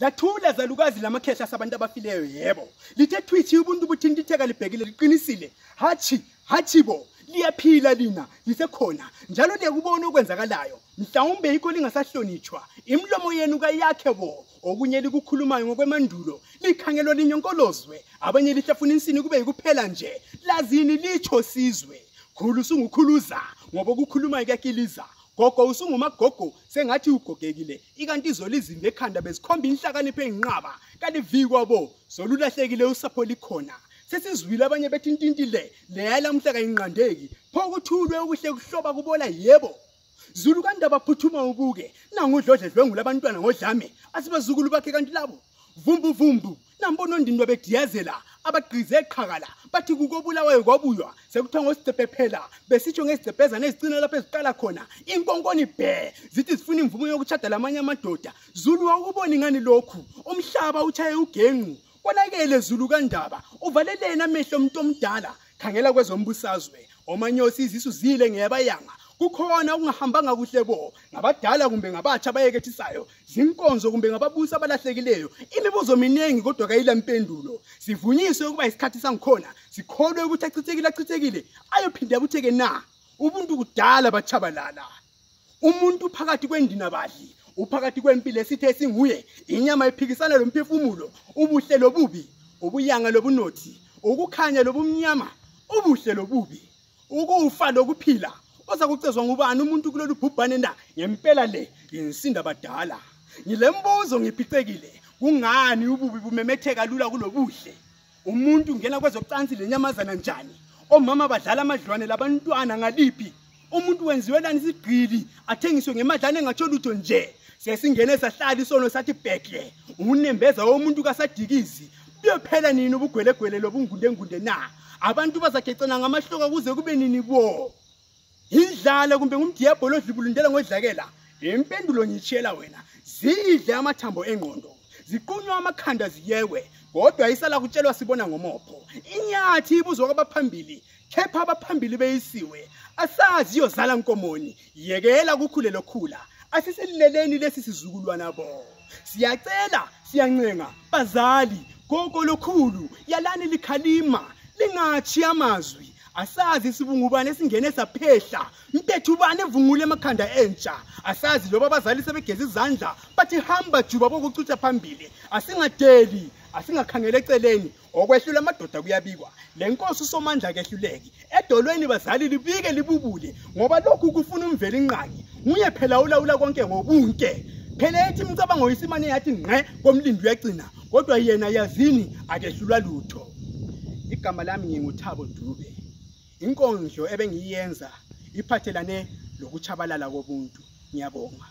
Lathula zalukazi lamakhehla sabantu abafileyo yebo. Lithe twithi ubuntu buthintitheka libhekile liqinisile. Hathi bo. Liyaphila lina lisekhona njalo liyakubona okwenzakalayo. Mhlawumbe ikho lingasahlonitshwa. Imlomo yenu kayakhe bo. Okunye likukhulumayo ngokwemandulo likhangelwa linyonkolozwe. Abanye lihlafuna insini kube yikuphela nje. Lazini litsho sizwe. Khulu sungukhuluza ngoba ukukhuluma kuyakiliza. Gogo usungumagogo sengathi ugogekile ikanti izolizimbe ekhanda bezikhomba inhlakaniphe enqaba kanti vikwa bo solulahlekile usapho likhona sesizwile abanye bethi intintile leyala umhlaka inqandeki pho kuthulwe ukuhle kuhloba kubola yebo Zulu kandaba phuthuma ubuke nangu udlodle dlwengu labantwana ngodlame asibazukulu bakhe kanti labo vumbu nambono ndindwa bediyazela abagqize eqhakala bathi kukobulawayo kwabuywa sekuthiwa ngosidepe phela besitsho ngesidepheza nezicina lapho eziqala khona inkonkoni bhe zithi zifuna imvumo yokuchada lamanye amadoda Zulu awukuboni ngani lokhu umhlaba uchaye ugenqu konakele Zulu kandaba uvalelena amehlo umuntu omdala khangela kwezombusazwe omanyosi izisu zile ngeyabayanga kukhona ungahambanga kuhle bo ngabadala kumbe ngabatsha bayekethisayo zinkonzo kumbe ngababusa abalahlekileyo imibuzo minengi kodwa kayila impendulo sivunyiswe ukuba isikhathi sangikhona sikholwe ukuthi achithekile ayophinda butheke na ubuntu kudala bachabalala umuntu phakathi kwendina badli uphakathi kwempilo esithe singuye inyama iphikisana lomphefumulo ubuhle lobubi ubuyanga lobunothi ukukhanya lobumnyama ubuhle lobubi ukufa lokuphila oza kucezwa ngubani umuntu kulolu bhubhane na ngempela le insinda badala ngilembuzo ngiphicekile kungani ububi bumemetheka lula kulobuhle umuntu ngena kwezocansi lenyamazana njani omama badlala amadlwane labantwana ngaliphi umuntu wenziwe lani isigqili athengiswe ngemadlane engatsho lutho nje sesingene sahlala isono sathi bhekle unembeza womuntu kasadikizi kuyophela nini ubugwelegwele lobungundengunde na abantu bazagecena ngamahloka kuze kube nini bo indlala kumbe ngumdiabolo odlibulundela ngodlakela impendulo ngitshela wena zidle amathambo engqondo ziqunywa amakhanda ziyewe kodwa isala kutshelwa sibona ngomopho inyathi ibuzwa kwabaphambili kepha abaphambili beyisiwe asazi yozala nkomoni yekela kukhulelo khula asiselileleni lesi sizukulwana bo siyacela siyancenga bazali gogo lokhulu yalani likhalima lingathi amazwi asazi sibungubane singene saphehla mpethu bane evungule emakhanda entsha asazi loba abazali sebegeza izandla bathi hamba juba bokucutha phambili asingadeli asingakhangele eceleni okwehlula amadoda kuyabikwa lenkosi usomandla kehluleki edolweni bazali libike libubule ngoba lokhu kufuna umveli inqangi nguye phela ulawula konke ngobunke phela ethi imicabango yisimane yathi ngqe komlindi uyagcina kodwa yena yazini akehlulwa lutho igama lami nginguThabo Dube inkondlo ebengiyenza iphathelane lokuchabalala kobuntu ngiyabonga